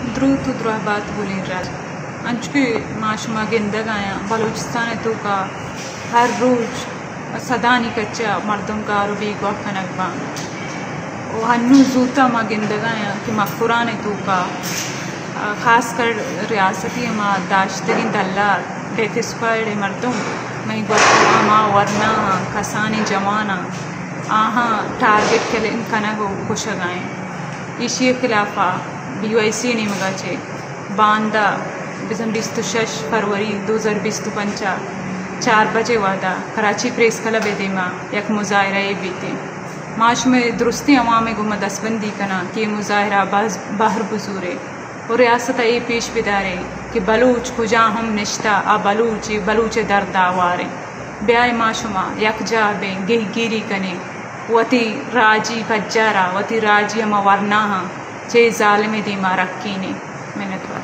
دروت ءُ دراہ بات گلیں راج۔ انچو کہ ما شما گندگ ءَ آں، بلوچستان ءِ توکا ہر روچ سدانی کچ ءَ مردم گار ءُ بیگواہ کنگ باں۔ ءُ ہنو زوتا ما گندگ ءَ آں کہ مکران ءِ توکا، آ، خاص کر ریاستی ہما داشتگیں دلال، ڈیتھ اسکواڈ ءِ مردم مئے گوات ءَ ہما ورناہاں، کسانیں جواناں، آہاں ٹارگٹ کلنگ کنگ ءُ کشگ ءَ ایں۔ ایشی ءِ خلاف ءَ بی وائی سی ءِ نیمگ ءَ چہ باندا بزاں بیست ءُ شش فروری دو ہزار بیست ءُ پنچ ءَ چار بجے وہدا کراچی پریس کلب ءِ دیما یک مظاہرہ یے بیت۔ ما شمئے درستیں عوام ءِ گوما دستبندی کناں کہ اے مظاہرہ ءَ بہر بزورے ءُ ریاست ءَ اے پیش بدارے کہ بلوچ کجا ہم نشتہ، آ بلوچ، اے بلوچ ءِ درد ءَ ہواریں۔ بیائے ما شما یکجاہ بیں، گہگیری کنیں، وتی راجی پجار ءَ، وتی راجی ہما ورناہاں چہ اے ظالم ءِ دیما رکینیں۔ منتوار۔